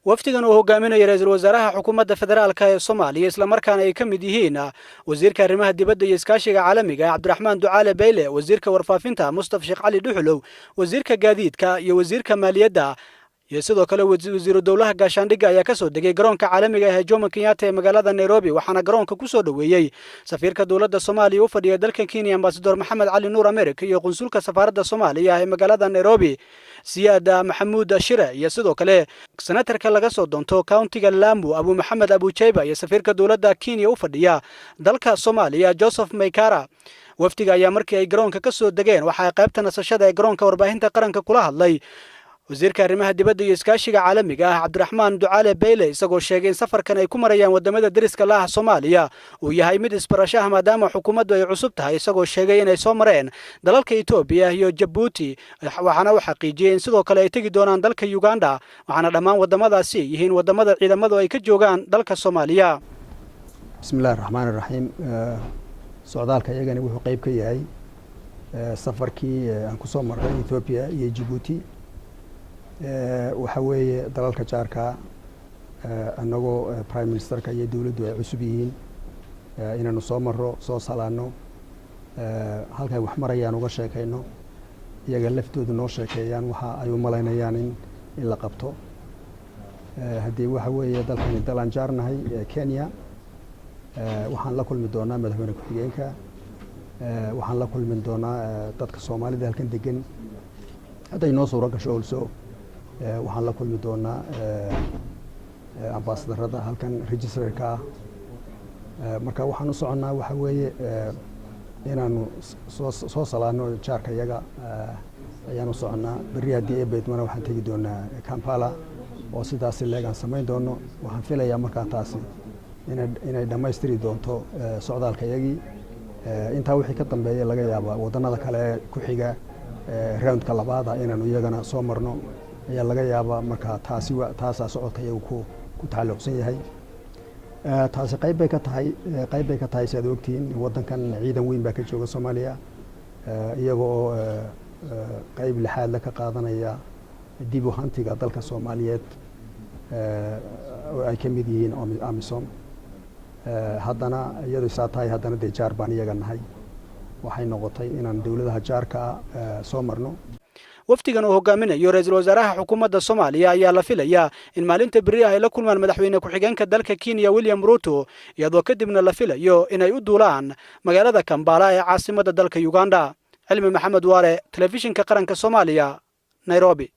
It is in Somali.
Wafdigan uu hogaaminaya ra-iisul wasaaraha xukuumadda federaalka ee Soomaaliya, islamarkaana ay ka mid yihiin wasiirka arrimaha dibadda iyo iskaashiga caalamiga Cabdiraxmaan Ducaale Beyle, wasiirka warfaafinta Mustaf Sheekh Cali Dhuxulow, wasiirka gaadiidka iyo wasiirka maaliyadda iyo sidoo kale wasiiru dowlaha gaashaandhigga, ayaa kasoo degay garoonka caalamiga ah ee Jomo Kenyatta ee magaalada Nairobi. Waxaana garoonka kusoo dhoweeyey safiirka dowladda Soomaaliya u fadhiya dalka Kenya, Ambasador Maxamed Cali Nuur America, iyo qunsulka safaaradda Soomaaliya ee magaalada Nairobi, Siyaad Maxamuud Shire, iyo sidoo kale senatarka laga soo doonto countiga Lamu, Abu Maxamed Abujayba, iyo safiirka dowladda Kenya u fadhiya dalka Soomaaliya, Joseph Maykara. Wafdiga ayaa markii ay garoonka ka soo degeen waxaa qaybta nasashada ee garoonka warbaahinta qaranka kula hadlay wasiirka arrimaha dibadda iyo iskaashiga caalamiga ah Cabdiraxmaan Ducaale Beyle, isagoo sheegay in safarkan ay ku marayaan wadamada deriska la ah Soomaaliya uu yahay mid isbarasho ah, maadaama xukuumaddu ay cusub tahay, isagoo sheegay inay soo mareen dalalka Etoobiya iyo Jabuuti, waxaana uu xaqiijiyey in sidoo kale ay tegi doonaan dalka Uganda, waxaana dhammaan wadamadaasi yihiin wadamada ciidamadu ay ka joogaan dalka Soomaaliya. Bismi illahi raxmaan iraxiim. Socdaalka iyagani wuxuu qeyb ka yahay safarkii aan kusoo marray Etoobiya iyo Jabuuti. Waxa weeye dalalka jaarka, annagoo prime ministerka iyo dowladdu ay cusub yihiin, inaanu soo marro, soo salaano, halkay wax marayaan uga sheekayno, iyaga laftoodu noo sheekeeyaan waxa ay u malaynayaan in la qabto. Haddii waxa weeye dalkani dal aan jaarnahay, Kenya, waxaan la kulmi doonaa madaxweyne ku-xigeenka, waxaan la kulmi doonaa dadka Soomaalida halkan degan. Hadday noo suuro gasho, also waxaan la kulmi doonaa ambaasadarada halkan registerka ah. Marka waxaan u soconnaa waxa weeye inaanu soo salaano jaarka iyaga ayaan u soconnaa. Berri haddii ebeydmana waxaan tegi doonaa Kampala, oo sidaasi leegaan samayn doono. Waxaan filayaa markaa taasi inay dhammaystiri doonto socdaalka iyagii. Intaa wixii ka dambeeya, laga yaabaa waddannada kale ee ku xiga roundka labaada inaanu iyagana soo marno ayaa laga yaabaa. Marka taasi taasaa socodka iyagu ku tacalluqsan yahay. Taasi qayb bay ka tahay, qayb bay ka tahay. Si aad ogtihiin, waddankan ciidan weyn baa ka jooga Soomaaliya, iyaga oo qayb lixaadle ka qaadanaya dib u hantiga dalka Soomaaliyeed, oo ay ka mid yihiin AMISOM. Haddana iyadoo saa tahay, haddana dee jaar baan iyaga nahay. Waxay noqotay inaan dowladaha jaarka soo marno. Wafdigan uu hogaaminayo ra-iisul wasaaraha xukuumadda Soomaaliya ayaa la filayaa in maalinta berri ah ay la kulmaan madaxweyne ku-xigeenka dalka Kenya, William Ruto, iyadoo kadibna la filayo inay u duulaan magaalada Kambala ee caasimadda dalka Uganda. Cilmi Maxamed Waare, Telefishinka Qaranka Soomaaliya, Nairobi.